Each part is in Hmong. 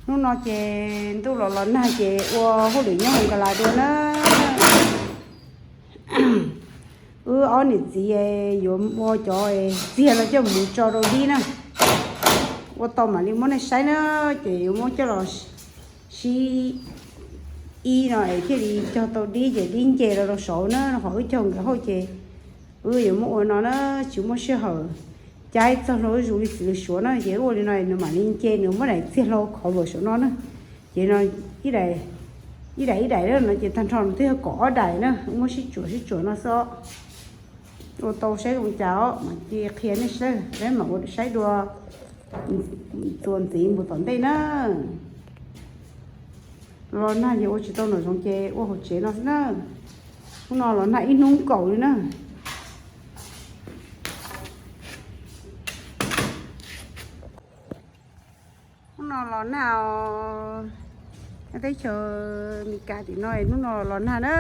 Hnub no ces ntuj los los nag ces ua hauj lwm nyob hauv nkas las dua na. Wb ob niam txiv yuav ua cov txiag no coj mus tso rau dib na. Ua tau mam li muab nej saib na, ces yuav muab coj los sib ib no es thiaj li cog tau dib ces dib nce rau rau saud na, qhov wb cog nkawd hauj ces wb yuav muab ua no na, tsis muaj sij hawm caib txog hlo zuj zus li txiv lws suav na, ces wb ua li no nws mam li nce, nws muab daim txiag hlau khov vawm saum no na. Ces no ib daim ib daim no ces tag nrho nws twb yog kaum ob daim na, wb muab sib tsuam sib tsuam no xwb os. Ua tau saib zoo cas os mas cia qhia nej saib, peb mam ua saib dua txuas ntxiv mus tom ntej na. Los nag ces ua tsis tau nram zoov ces ua hauv tsev no xwb na. Hnub no los nag ib hnub nkaus li na. Hnub no los nag os, teb chaws Amelikas tim no hnub no los nag na.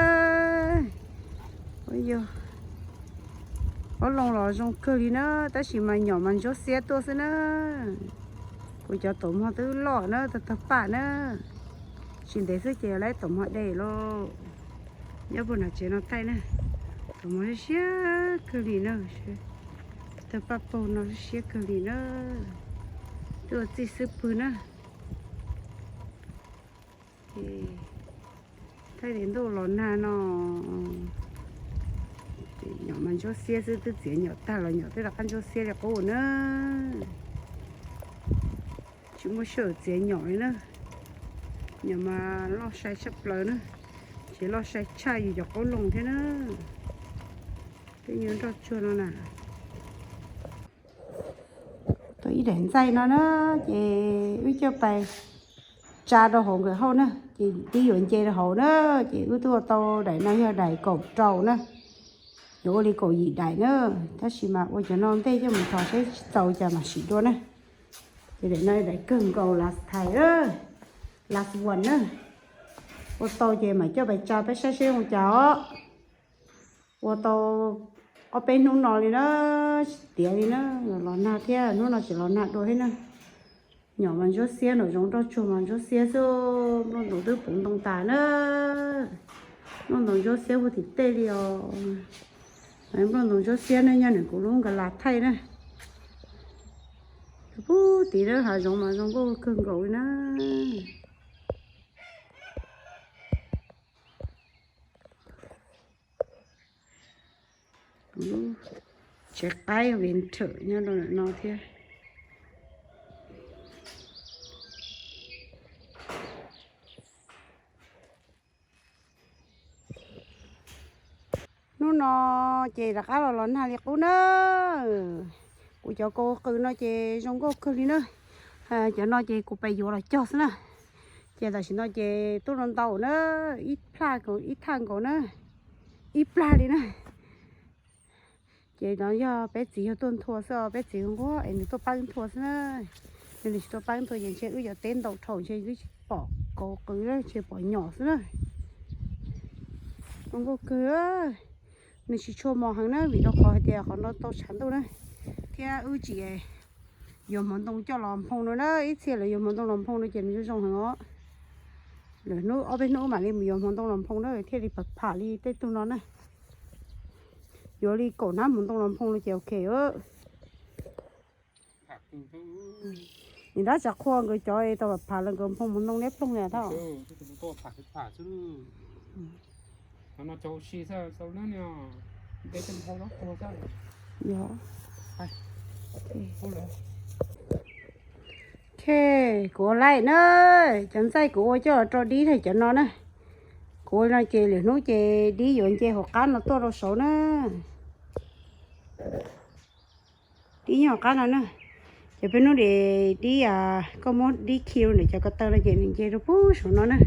Ua yog, qoob loo los zoo kawg li na, tab sis mas nyom mas ntsuab xiab tuaj xwb na. Kuv cov taum hmo twb loj na, tag tag paj na. Tsis ntev xwb ces laib taum hmo de lauj. Nyob puag nram tsev no thaij na, taum hmo siab kawg li na. Tag paj paug no siab kawg li na. Twb ua txij xwb pwg na. Thaij tias ntuj los nag no, nyom mas ntsuab xiab xwb, twb txiav nyom tag los nyom twb rov qab ntsuab xiab li qub na. Tsis muaj sij hawm txiav nyom li na. Nyom mas loj sai tshaj plaws na, tsis loj sai tshaj yus cov qoob loo thiab na. Peb nyuag nroj tsuag no na. Tau ib daim ntxaij no na, ces wb coj pais tsa rau hauv nkawd hauj na, ces twb yuav nce rau hauv na, ces wb twb ua tau daim no yog daim kaum rau na, yuav ua li kaum yim daim na, tab sis mas ua cov no ntej coj mus thov seb tsis txaus cas mam sim dua na. Ces daim no daim kawg nkaus last time, last one na, ua tau ces mam coj pais tsa peb saib seb zoo cas os. Ua tau ob peb hnub no li na, tsis tiav li na, los nag thiab, hnub no tseem los nag dua thiab na. Nyom mas ntsuab xiab, nraum zoov nroj tsuag mas ntsuab xiab xwb, nplooj ntoos twb puv ntoo tas na. Nplooj ntoos ntsuab xiab puag tim tej li os. Nplooj ntoos ntsuab xiab ne, nyob ntawm kuv lub nkas las thaij na. Puag tim lawv hav zoov mas zoo nkauj kawg nkaus li na. Tsev qaib winter nyob rau ntawm no thiab. Hnub no ces rov qab los los nag li qub na. Kuv cov kaus qws no ces zoo nkauj kawg li na. Cov no ces kuv pais yuav los cog xwb na. Ces tam sim no ces tuaj ntau na, ib plhaj, ib thaj nkaus na, ib plag li na. Ces no yog peb txiv yog tuaj nthua xwb, peb txiv nquag es nws tuaj pab nthua xwb na. Nws tsis tuaj pab nthua ces ntshe wb cov teb ntau dhau ntshe twb tsis pom kaus qws, ntshe pom nyom xwb na. Zoo nkauj kawg. Nws tsis tshua mos heev na, vim rau qhov hais tias qhov no tau tshav ntuj na. Thiab wb tsis yuav hmoov ntoo coj los nphoo no na, ib txhia lawv yuav hmoov ntoo los nphoo no ces nws zoo zoo heev os. Lwm hnub ob peb hnub mam li mus yuav hmoov ntoo los nphoo na thiaj li pham pham li tej tug no na. Yuav li kaum hnab hmoov ntoo los nphoo no ces ok. Nim no tsam qhua nkawd cov tau pham los nkawd nphoo hmoov ntoo liab ploog li thaj. Ok, kuv ua laij na, cov ntxaij kuv ua coj los rau dib na cov no na. Kuv ua no ces lwm hnub ces dib yuav nce hauv qab no tuaj rau saud na. Dib nyob hauv qab no na. Ces peb hnub de dib, koj muab dib khi rau ntawm cov ko taw no ces nws nce rau puag saum no na.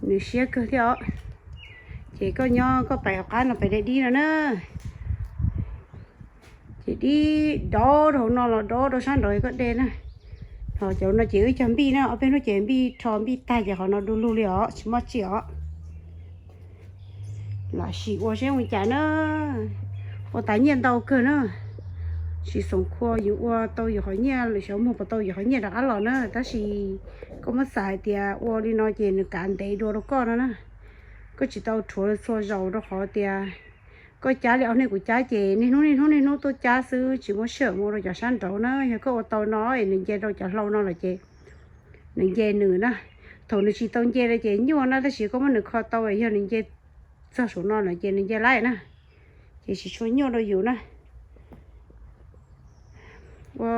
Nws siab kawg thiab os. Ces koj nyob koj pais hauv qab no pais de dib no na. Ces dib dov rau hauv no los dov rau sab nraud koj de na. Ho cov no ces wb cog npij na, ob peb hnub ces npij rho npij tag ces qhov no du lug li os, tsis muaj tsi os. Lam sim ua seb ua cas na. Ua tas nyiaj ntau kawg na. tsis xoom khua yus ua tau yus qhov nyiaj, xyov muag puas tau yus qhov nyiaj rov qab los na. Tab sis koj muab xav hais tias ua li no ces nws kav ntev dua rau koj no na. Koj tsis tau rhuav txhua zaus rau qhov tias koj cab li ob hnub kuv cab ces niaj hnub niaj hnub niaj hnub tuaj cab xwb tsis muaj sij hawm mus rau cov sab nraud na. Yog koj ua tau no es nws nce rau cov hlau no lawm ces nws nce nws na. Thaum nws tsis tau nce no ces nyuaj na, tab sis koj muab nws kho tau yog nws nce txog saum no lawm ces nws nce laib na, ces tsis tshua nyuaj rau yus na. Ua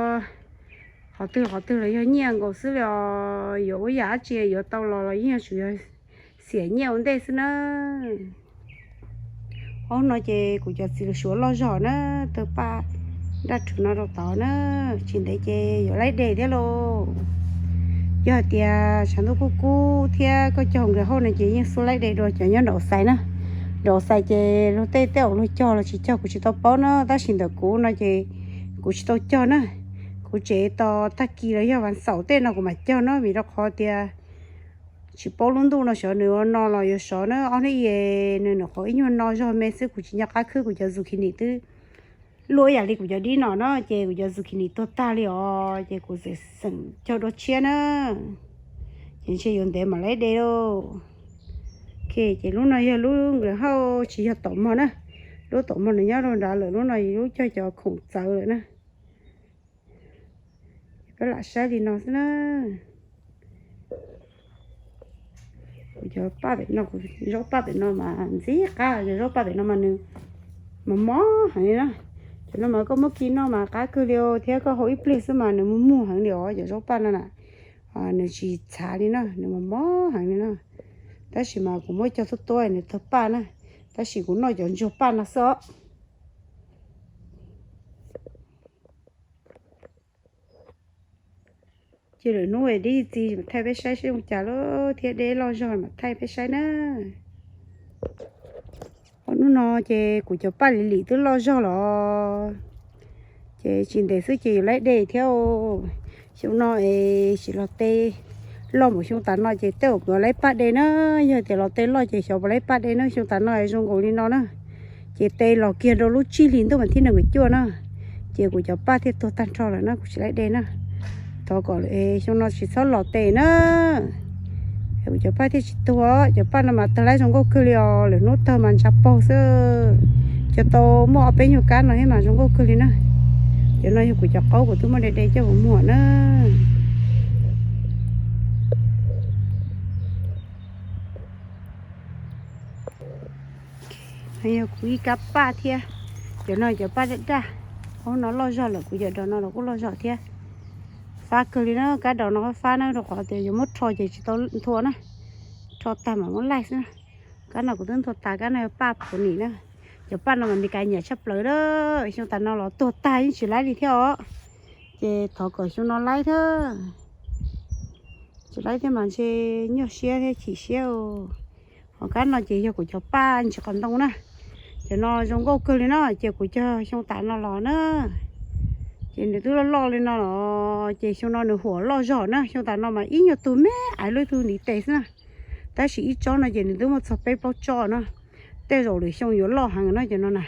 qhov twg qhov twg los yog nyiaj nkaus xwb li os. Yuav ua yam dab tsi yuav tau los los yeej yuav tsum yog xiam nyiaj ua ntej xwb na. Ob no ces kuv cov txiv lws suav loj zog na, tawg paj daj rhuv no rau tod na, tsis ntev ces yuav laib de thiab lauj. Yog hais tias tshav ntuj kub kub thiab koj cog nkawd hauj no ces yeej xub laib de dua cov nyob nraum xais na. Nraum xais ces luag tej tej zaum luag cog los tsis cog kuv tsis tau paub na, tab sis ntawm kuv no ces kuv tsis tau cog na. Kuv tsev tos tag kis los yog vas xaum tej no kuv mam cog na, vim rau qhov tias tsis paub lub ntuj no xyov nws ua no los yuav sov na. Ob hnub es nws nyuam qhuav ib nyuag no zog me xwb, kuv tsis nco qab khwb kuv cov zucchini twb luaj ib yam li kuv cov dib no na, ces kuv cov zucchini tuag tag li os, ces kuv txawm xeem cog dua tshiab na. Ces ntshe yuav ntev mam laib de lauj. Ok, ces lub no yog lub nkawd hauj tsis yog taum mog na. Lub taum mog nws nyob rau nrad lawm, lub no lub cog cov khoom txawv lawm na. Peb lam saib li no xwb na. Kuv cov paj pem no, kuv zaub paj pem no mas ntxim qab, cov zaub paj pem no mas nws mas mob heev li na. Cov no mas koj muab kis noj mas qab kawg li thiab, koj hau ib pliag xwb mas nws muag muag heev li os. Cov zaub paj no na, nws tsis txhav li na, nws mas mob heev li na. Tab sis mas kuv muab cog tuab tuab nws tawg paj na, tab sis kuv noj cov ntsuag paj no xwb os. Ces lwm hnub dib txiv thaij peb saib seb zoo cas lawm thiab, deb loj zog mam thaij peb saib na. Hnub no ces kuv cov paj lim lim twb loj zog los, ces tsis ntev xwb ces yuav laib de thiab. Xyoo no es tsis los teb loj mus xyoo tas no ces tej zaum kuv yuav laib paj de na. Yog tias los teb loj ces xyov puas laib paj de na. Xyoo tas no es zoo nkaus li no na, ces teb los kiag rau lub tsib hlis ntuj mas thib nees nkaum cuaj na, ces kuv cov paj thiaj tuag tag nrho lawm na, kuv tsis laib de na. Thov kom xyoo no tsis txhob los teb na, kuv cov paj thiaj tsis tuag. Cov paj no mas tawg laib zoo nkauj kawg li os, lwm hnub tawg mas ntsa paug xwb. Cog tau muaj ob peb nyuag kab no thiab mas zoo nkauj kawg li na. Cov no yog kuv cov qaub kuv twb muab de de coj mus muag na. Yog kuv ib kab paj thiab. Cov no cov paj daj daj, hauv no loj zog lawm, kuv cov dos no los kuj loj zog thiab. Fab kawg li na, kab dos no fab na, rau qhov tias yuav muab rho ces tsis tau nthua na. Rho tag mam muab laij xwb na. Kab no kuv twb nthua tas, kab no yog paj phuv nim na. Cov paj no mas Meskas nyiam tshaj plaws na. Xyoo tas no los tuag tag yeej tsis laib li thiab os. Ces thov kom xyoo no laib thiab. Tsis laib thiab mas ntshe nyuaj siab thiab chim siab. Ho kab no ces yog kuv cov paj ntsis qos ntoo na. Cov no zoo nkauj kawg li na, ces kuv cog xyoo tas no los na. Ces nws twb loj loj li no los, ces xyoo no nws huam loj zog na. Xyoo tas no mas ib nyuag tug me aiv lub tug ntiv tes xwb na. Tab sis ib tsob no ces nws twb muaj txog peb plaub tsob na. Tej zaum lwm xyoo yuav loj heev na cov no na.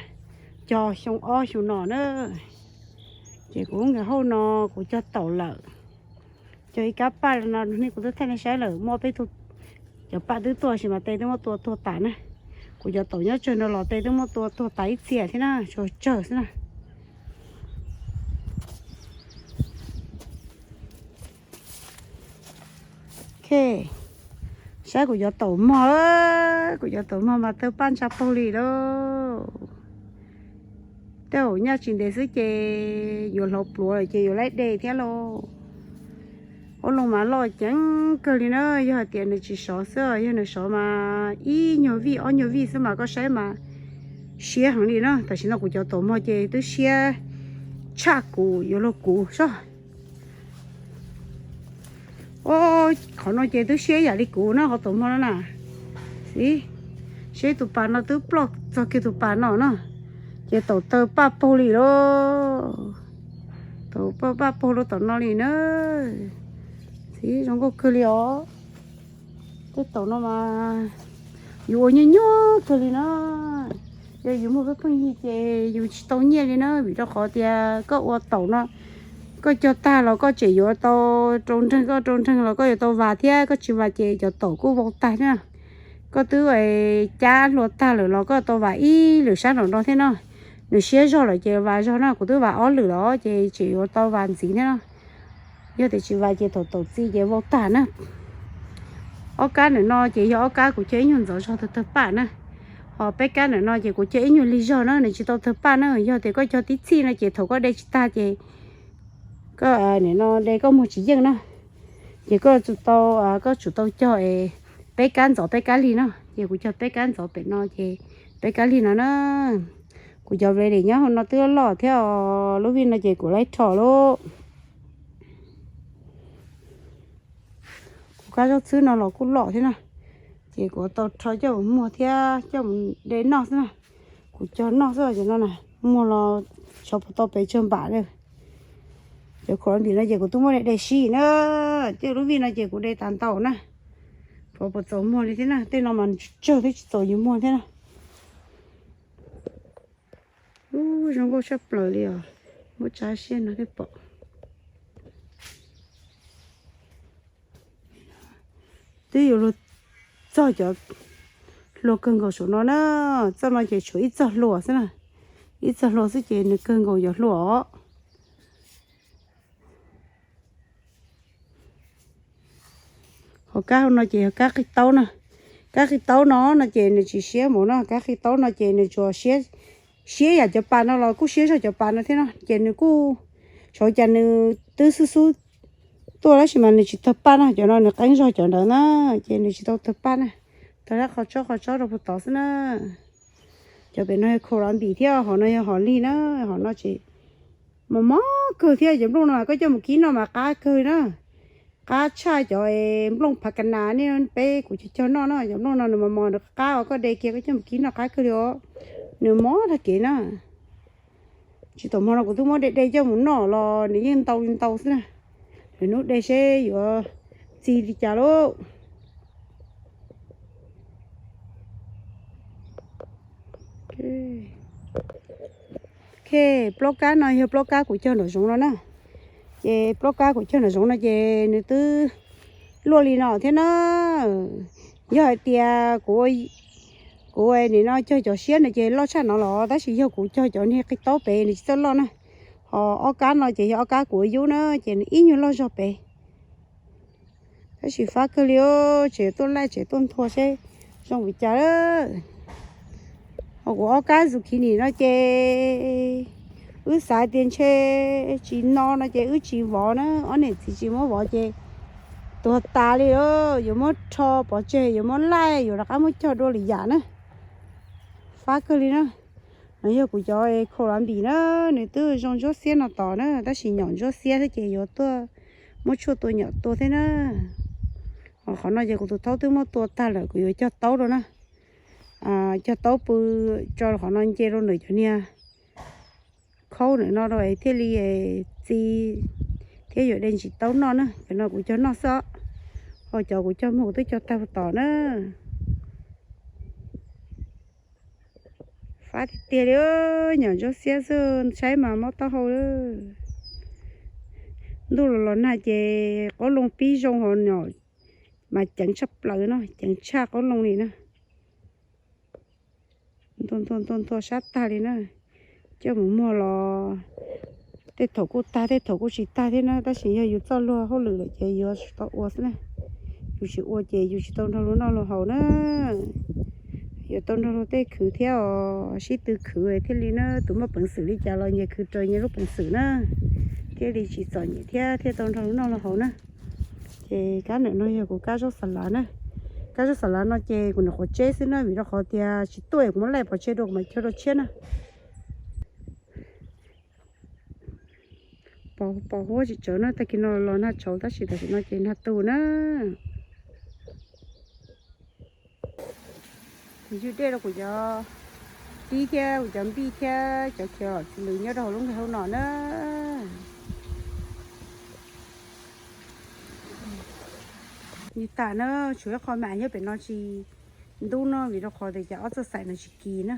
Cog xyoo ob xyoo no na. Ces kuv nkawd hauj no kuv cog taum lawm. Cog ib kab paj no, nej kuv twb thaij nej saib lawm, muaj peb tug cov paj twb tuaj sis mas tes twb muab tua tuag tas na. Kuv cov taum nyob tsawg no los tes twb muab tua tuag tas ib txhia thiab na, tshuav tsawg xwb na. Ok, saib kuv cov taum mog, kuv cov taum mog mas tawg paj ntsa paug li lauj. Tej zaum nyaj tsis ntev xwb ces yuav hlauv pluav lawm ces yuav laib de thiab lauj. Ua loo mas loj ceev kawg li na, yog hais tias nws tsis sov xwb, yog nws sov mas ib nyuag vij ob nyuag vij xwb mas koj saib mas siab heev li na. Tam sim no kuv cov taum mog ces twb siab tshaj kuv yuav luag kuv soj. Qhov no ces twb siab yam li kuv na, qhov taum mog no na. Xib, seb tus pas no twb ploj txog kiag tus pas no na. Ces taum tawg paj paug li lauj. Taum paj paug rau tom no li na. Xib, zoo nkauj kawg li os. Tej taum no mas yus ua nyuaj nyuaj kawg li na. Yog yus muaj pheej pheej yig ces yus tsis tau nyiaj li na, vim rau qhov tias koj ua taum no, koj cog tag los koj tseem yuav tau rau nreeg, koj rau nreeg los koj yuav tau vas thiab, koj tsis vas ces cov taum kuj vau tag thiab na. Koj twb cab hlua tag lawm los koj tau vas ib lwm sab nraum no thiab no. Nws siab zog lawm ces vas zog na, kuv twb vas ob lwm los ces tseem yuav tau vas ntxiv thiab no. Yog tias tsis vas ces thaum taum txi ces vau tag na. Ob kab ntawm no ces yog ob kab kuv cog ib nyuag ntxov zog tawg tawg paj na. Ho peb kab ntawm no ces kuv cog ib nyuag lig zog na, nws tsis tau tawg paj na. Yog tias koj cog tib txhij no ces thaum koj de tsis tag ces koj nim no de koj muag tsis yeej na. Ces koj tsum tau, koj tsum tau cog es peb kab ntxov peb kab lig no. Ces kuv cog peb kab ntxov pem no ces peb kab lig no na. Kuv cov vledim nyob hauv no twb loj thiab os, lub vij no ces kuv laib rho lauj. Kuv kab zaub txhwb no los kuj loj thiab na, ces kuv tau rho coj mus muag thiab coj mus de noj xwb na. Kuv cog noj xwb ces no na, muag los xyov puas tau pes tsawg npam li. Cov khaum npim no ces kuv twb muab de de sib na, tej lub vij no ces kuv de tas ntau na. Puas puas txaus muag li thiab na, tej no mas tsawg thiab tsis txaus yus muag thiab na. Ub, zoo nkauj tshaj plaws li os, muab tsa siab no thiaj pom. Twb yuav luag txog cov hlua kawg nkaus saum no na, txoj no ces tshuav ib txoj hlua xwb na, ib txoj hlua xwb ces nws kawg nkaus yuav hlua os. Ho kab hauv no ces yog kab qij taub na, kab qij taub no no ces nws tsis siab mus no, kab qij taub no ces nws tsuas siab, siab yam cov pas no los kuj siab zog cov pas no thiab no, ces nws kuj txhua cas nws twb xub xub tuaj tab sis mas nws tsis tawg paj na, cov no nws qeeb zog cov ntawd na, ces nws tsis tau tawg paj na, tawg lab qhov tsob qhov tsob rau puag tod xwb na. Cov pem no yog khaum las npim thiab, hom no yog hom lig na, hom no ces mos mos kawg thiab, cov nplooj no mas koj coj mus kib noj mas qab kawg na. Qab tshaj cov nplooj phav ka nas nej peb kuv cog cog noj na, cov nplooj no nws mos mos nws qab os, koj de kiag koj coj mus kib noj qab kawg li os, nws mob tag kev na. Tsis tau hmo no kuv twb muab de de coj mus noj los nws yeej ntau li ntau xwb na. Lwm hnub de seb yuav txi li cas lauj. Ok, plaub kab no yog plaub kab kuv cog nraum zoov no na. Ces plaub kab kuv cog nraum zoov no ces nws twb luaj li no thiab na. Yog hais tias kuv, kuv nim no cog cov siab no ces loj tshaj no los, tab sis yog kuv cog cov niag qij taub pem nws tsis txawj loj na. Ho ob kab no ces yog ob kab kuv yub na, ces nws ib nyuag loj zog pem. Tab sis fab kawg li, tseem tuaj laij tseem tuaj nthua seb zoo li cas. Ho kuv ob kab zucchini no ces wb xav tias ntshe tsis no no ces wb tsis vov na, ob niam txiv tsis muab vov ces tuag tas li. Yuav muab rho pov tseg, yuav muab laij, yuav rov qab muab cog dua lwm yam na. Fab kawg li na. No yog kuv cov khaum las npim na, nws twb zoo ntsuab xiab no tos na, tab sis nyom ntsuab xiab thiab ces yuav tuaj muab tshuaj tua nyom tua thiab na. Ho qhov no ces kuv tus thaub twb muab tua tag lawm, kuv yuav cog taub rau na. Cog taub pw tso qhov no nce rau ntawm cov niag khaub ntawm no rau thiaj li txi thiab yuav de ntsis taub noj na. Cov no kuv cog noj xwb os. Ho cov kuv cog muag kuv twb cog tag tos na. Fab tiag tiag li, nyom ntsuab xiab xwb saib mas mob taub hau. Ntuj los los nag ces qoob loo pib zoo ho nyom mas ceev tshaj plaws no, ceev tshaj qoob loo li na. Ntua ntua ntua ntua sab tag li na. Coj mus muag los tej thaum kuj tag tej thaum kuj tsis tag thiab na, tab sis yog yus txoj luag hauj lwm lawm ces yuav tau ua xwb na. Yus tsis ua ces yus tsis tau nrog luag noj luag haus na. Yuav tau nrog luag tej khwv thiab os, sib tw khwv thiaj li na, tus muaj peev xwm li cas los nyias khwv raws nyias lub peev xwm na, thiaj li tsis txom nyem thiab thiaj tau nrog luag noj luag haus na. Ces kab ntawm no yog kuv kab zaub xa lav na. Kab zaub xa lav no ces kuv nyuam qhuav tseb xwb na, vim rau qhov tias tsis tuaj es kuv muab laij pov tseg dua kuv mam cog dua tshiab na. Pos huab tsis tsawv na, tag kis no los nag tshauv tab sis tam sim no ces nag tu na. Kuv ywg dej rau kuv cov tib thiab kuv cov npij thiab cov khiav los txiv lws nyob rau hauv lub nqeg hauv no na. Nws tas na, tshuav ib qho mam nyob pem no tsis ntub no vim rau qhov tias cov ob txoj xaim no tsis kis na.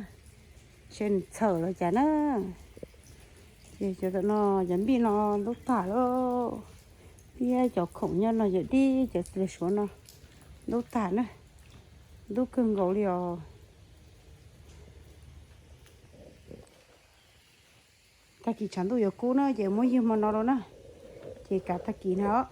Seb nws txhawm los cas na. Ces cov tom no, cov npij no ntub tag lawm, thiab cov khoom nyob no yawm dib, cov txiv suav no ntub tag na, ntub kawg nkaus li os. Tag kis tshav ntuj yuav kub na ces muab ywg hmo no rau na, ces kav tag kis na.